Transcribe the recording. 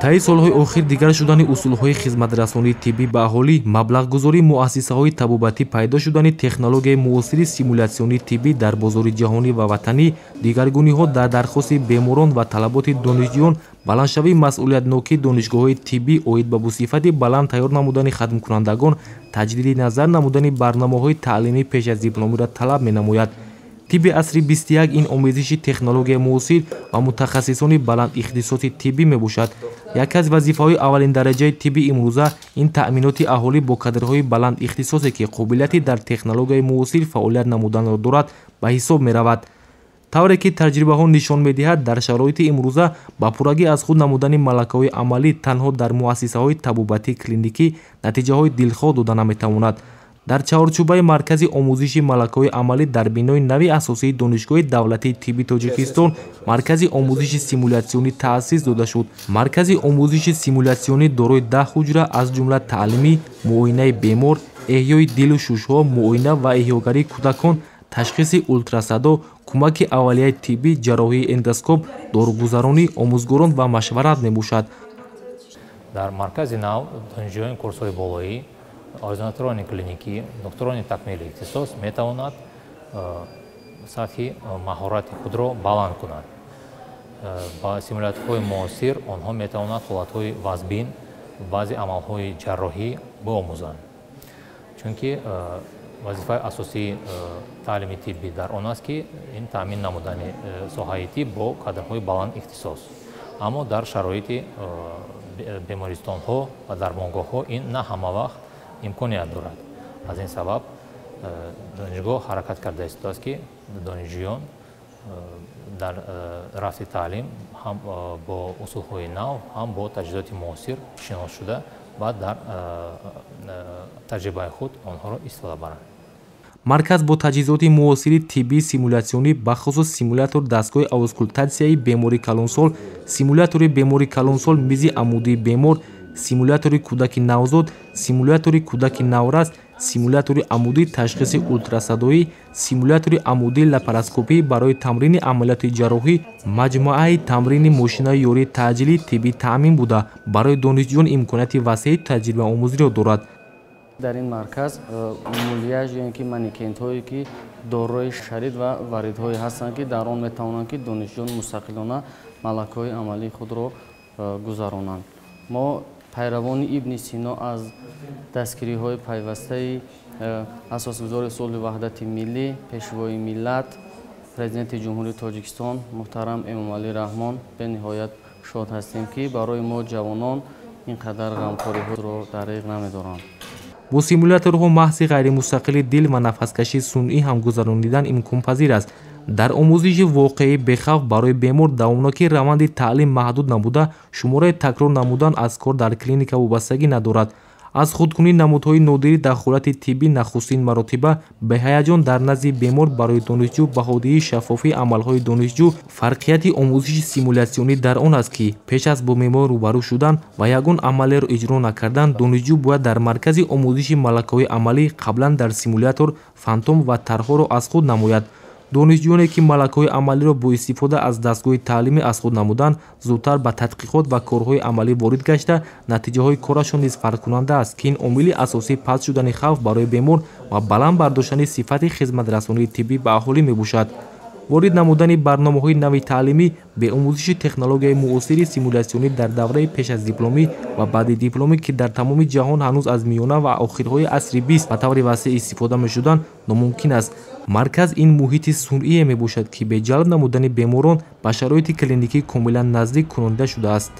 Таи солҳои охир дигар шудани усулҳои хизматрасонии тиббӣ ба аҳолӣ, маблағгузории муассисаҳои табобатӣ, пайдо шудани технологияи муосири симулятсионии тиббӣ дар бозори ҷаҳонӣ ва ватанӣ, дигаргуниҳо дар дархости беморон ва талаботи донишҷӯён, баландшавии масъулиятнокии донишгоҳҳои тиббӣ оид ба босифати баланд тайёр намудани хатмкунандагон, таҷдиди назар намудани барномаҳои таълимӣ пеш аз дипломиро талаб менамояд. Тибби асри 21 ин омезиши технологияи муосир ва мутахассисони баландихтисоси тиббӣ мебошад. Яке аз вазифаҳои аввалиндараҷаи тибби имрӯза ин таъминоти аҳолӣ бо кадрҳои баландихтисосе, ки қобилияти дар технологияи муосир фаъолият намуданро дорад, ба ҳисоб меравад. Тавре ки таҷрибаҳо нишон медиҳад, дар шароити имрӯза ба пуррагӣ аз худ намудани малакаҳои амалӣ танҳо дар муассисаҳои табобатии клиникӣ натиҷаҳои дилхоҳ дода наметавонад. Дар чаҳорчӯбаи маркази омӯзиши малакаҳои амалӣ дар бинои нави асосии Донишгоҳи давлатии тибби Тоҷикистон маркази омӯзиши симулятсионӣ таъсис дода шуд. Маркази омӯзиши симулятсионӣ дорои 10 ҳуҷра, аз ҷумла таълимӣ, муоинаи бемор, эҳёи дилу шушҳо, муоина ва эҳёгарии кӯдакон, ташхиси ултрасадо, кӯмаки аввалияи тиббӣ, ҷарроҳии эндоскоп, доругузаронӣ, омӯзгорон ва машварат мебошад. Дар маркази нав донишҷӯёни курсҳои болоӣ, ординаторони клиникӣ, докторонӣ такмили ихтисос метавонад сатҳи маҳорати худро баланд кунад. Ба симуляторҳои муосир онҳо метавонанд ҳолатҳои вазбин, баъзе амалҳои ҷарроҳӣ биомӯзанд. Чунки вазифаи асосии таълими тиббӣ дар он аст, ки ин таъмин намудани соҳаи тиб бо кадрҳои баланд ихтисос. Аммо дар шароити бемористонҳо ва дармонгоҳҳо ин на ҳама вақт имконият дорад. Аз ин сабаб донишгоҳ ҳаракат карда истодааст, ки донишҷӯён дар рафти таълим ҳам бо усулҳои нав, ҳам бо таҷҳизоти муосир шинос шуда, баъд дар таҷрибаи худ онҳоро истифода баранд. Марказ бо таҷҳизоти муосири тиббии симулятсионӣ, бахусус симулятор дастгоҳи аускультатсияи бемори калонсол, симулятори бемори калонсол, мизи амудии бемор, симулятори кӯдаки навзод, симулятори кӯдаки наврас, симулятори амудии ташхиси ултрасадоӣ, симулятори амудии лапароскопӣ барои тамрини амалиёти ҷарроҳӣ, маҷмӯаи тамрини мошинаи ёрии таъҷилии тиббӣ таъмин буда, барои донишҷӯён имконияти васеи таҷрибаомӯзиро дорад. Дар ин марказ мулияж ё ин ки манекентҳое, ки дорои шарид ва варидҳое ҳастанд, ки дар он метавонанд, ки донишҷӯён мустақилона малакаҳои амалии худро гузаронанд. Мо пайравони Ибни Сино аз дастгириҳои пайвастаи асосгузори сулҳу ваҳдати миллӣ, пешвои миллат, президенти Ҷумҳурии Тоҷикистон муҳтарам Эмомалӣ Раҳмон бениҳоят шод ҳастем, ки барои мо ҷавонон ин қадар ғамхориҳоро дариғ намедоранд. Бо симуляторҳо маҳзи ғайримустақили дил ва нафаскашии сунъӣ ҳам гузаронидан имконпазир аст. Дар омӯзиши воқеӣ бехавф барои бемор давомнокии раванди таълим маҳдуд набуда, шумораи такрор намудан аз кор дар клиника вобастагӣ надорад. Аз худкунии намудҳои нодирӣ дар ҳолати тиббӣ нахустин маротиба беҳаяҷон дар назди бемор барои донишҷӯ баҳодиҳии шаффофии амалҳои донишҷӯ. Фарқияти омӯзиши симулятсионӣ дар он аст, ки пеш аз бо бемор рӯбарӯ шудан ва ягон амалеро иҷро накардан, донишҷӯ бояд дар маркази омӯзиши малакаҳои амалӣ қаблан дар симулятор фантом ва тарҳҳоро аз худ намояд. Донишҷӯёне, ки малакаҳои амалиро бо истифода аз дастгоҳи таълимӣ аз худ намуданд, зудтар ба тадқиқот ва корҳои амалӣ ворид гашта, натиҷаҳои корашон низ фарқкунанда аст, ки ин омили асосии паст шудани хавф барои бемор ва баланд бардоштани сифати хизматрасонии тиббӣ ба аҳолӣ мебошад. Ворид намудани барномаҳои нави таълимӣ бе омӯзиши технологияи муосири симулятсионӣ дар давраи пеш аз дипломӣ ва баъди дипломӣ, ки дар тамоми ҷаҳон ҳанӯз аз миёна ва охирҳои асри 20 ба таври васеъ истифода мешуданд, номумкин аст. Марказ ин муҳити сунъие мебошад, ки бе ҷалб намудани беморон ба шароити клиникӣ комилан наздик кунонида шудааст.